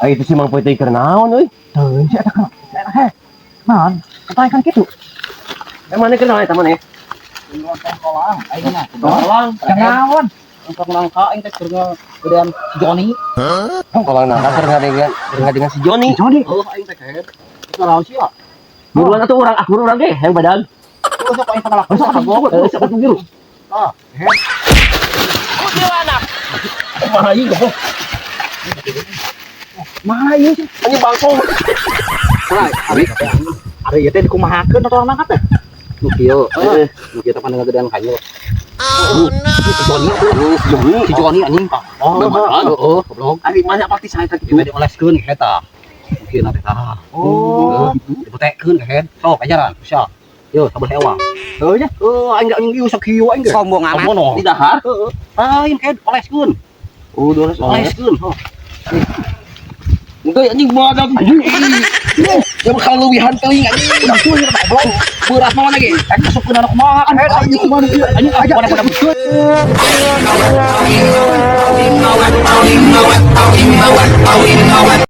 Ay, itu si Mang Poy teh keur naon euy? Teuing si eta kan. He. Naon? Eta kan kitu. Eh, mana keur naon eta maneh? Tongkolang, aing mah. Tongkolang. Naon? Tongkol nangka aing teh keur ngagedean si Joni. Tongkolang nangka keur ngadengan si Joni. Joni. Heuh, aing teh kehed. Itu naon sih ya? Buruan atuh urang akur urang ge hayang badag. Tuh sok aing pangalak. Sok atuh, sok atuh giru. Ah, kehed. Kuntilanak. Kumaha ieu goblok? Mana ieu sih? Anjing bangkong. Nah, ari Ari ieu teh dikumahakeun tongkolang nangka teh? Nu kieu. Nu kieu teh pan ngagedean kayu. Oh no. Si Joni tuh. Si Joni. Si Joni anjing. Oh, Beneran? Heeh, goblok. Ari mana pasti saya teh Ieu kitu. dioleskeun kehed tah. Mungkin teh tah. Oh. Dipotekeun kehed. Sok ajaran, bisa. Yo, sabar hewa. Heuh nya. Heuh, aing gak ieu sakieu aing ge. Sombong amat. Sombong. Di dahar. Heeh. Lain kehed oleskeun. Oh, doles oles. Oleskeun. Oh. Enggak anjing badag. Anjing. Ya bakal leuwihan teuing anjing. Udah tuh ya goblok. Beras mana lagi? Eh, masukkeun anu kumaha kan? Anjing kumaha ieu? Anjing aja pada pada.